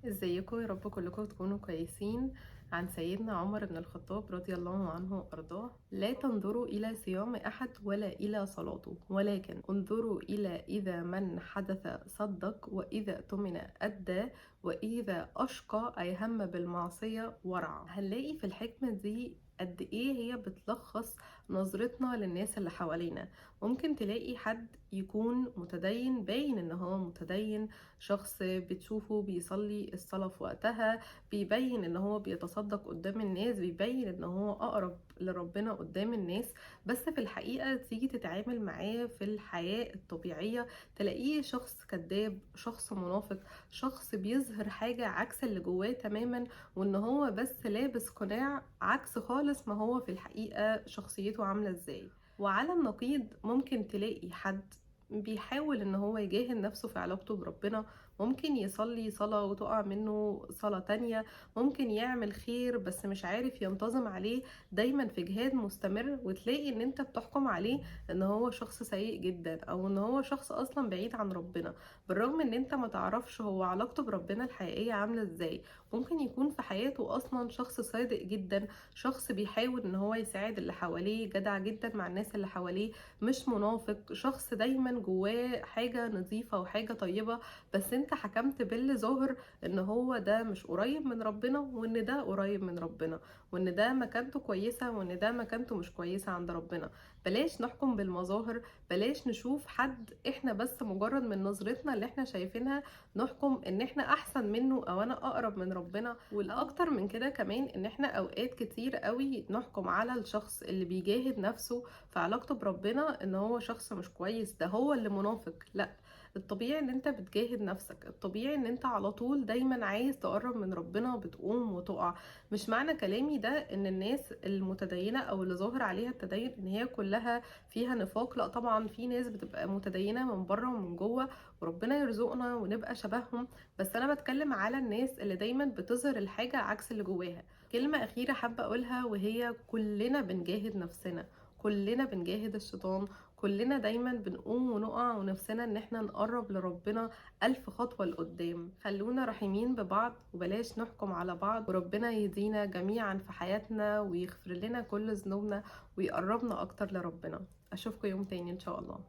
ازيكم؟ يا رب كلكم تكونوا كويسين. عن سيدنا عمر بن الخطاب رضي الله عنه وأرضاه: لا تنظروا إلى صيام أحد ولا إلى صلاته، ولكن انظروا إلى إذا من حدث صدق، وإذا اؤتمن أدى، وإذا أشقى أي هم بالمعصية ورع. هنلاقي في الحكمة دي قد إيه هي بتلخص نظرتنا للناس اللي حوالينا. ممكن تلاقي حد يكون متدين، باين إن هو متدين، شخص بتشوفه بيصلي الصلاة في وقتها، بيبين إن هو بيتصدق قدام الناس، بيبين إن هو أقرب لربنا قدام الناس، بس في الحقيقة تيجي تتعامل معاه في الحياة الطبيعية تلاقيه شخص كذاب، شخص منافق، شخص بيظهر حاجة عكس اللي جواه تماما، وإن هو بس لابس قناع عكس خالص ما هو في الحقيقة شخصيته عاملة إزاي. وعلى النقيض ممكن تلاقي حد بيحاول ان هو يجاهد نفسه في علاقته بربنا، ممكن يصلي صلاة وتقع منه صلاة تانية، ممكن يعمل خير بس مش عارف ينتظم عليه، دايما في جهاد مستمر، وتلاقي ان انت بتحكم عليه ان هو شخص سيء جدا او ان هو شخص اصلا بعيد عن ربنا، بالرغم ان انت ما تعرفش هو علاقته بربنا الحقيقية عاملة ازاي. ممكن يكون في حياته اصلا شخص صادق جدا، شخص بيحاول ان هو يساعد اللي حواليه، جدع جدا مع الناس اللي حواليه، مش منافق، شخص دايما جواه حاجة نظيفة وحاجة طيبة، بس انت حكمت باللي ظاهر ان هو ده مش قريب من ربنا، وان ده قريب من ربنا، وان ده مكانته كويسة وان ده مكانته مش كويسة عند ربنا. بلاش نحكم بالمظاهر، بلاش نشوف حد احنا بس مجرد من نظرتنا اللي احنا شايفينها نحكم ان احنا احسن منه او انا اقرب من ربنا. والاكتر من كده كمان ان احنا اوقات كتير قوي نحكم على الشخص اللي بيجاهد نفسه في علاقته بربنا ان هو شخص مش كويس، ده هو اللي منافق. لا، الطبيعي ان انت بتجاهد نفسك، الطبيعي ان انت على طول دايما عايز تقرب من ربنا، بتقوم وتقع. مش معنى كلامي ده ان الناس المتدينة او اللي ظاهر عليها التدين ان هي كلها فيها نفاق، لا طبعا في ناس بتبقى متدينة من بره ومن جوه، وربنا يرزقنا ونبقى شبههم، بس انا بتكلم على الناس اللي دايما بتظهر الحاجة عكس اللي جواها. كلمة أخيرة حابة أقولها، وهي كلنا بنجاهد نفسنا، كلنا بنجاهد الشيطان، كلنا دايما بنقوم ونقع ونفسنا ان احنا نقرب لربنا 1000 خطوة لقدام. خلونا رحيمين ببعض وبلاش نحكم على بعض، وربنا يهدينا جميعا في حياتنا ويغفر لنا كل ذنوبنا ويقربنا اكتر لربنا. اشوفكم يوم تاني ان شاء الله.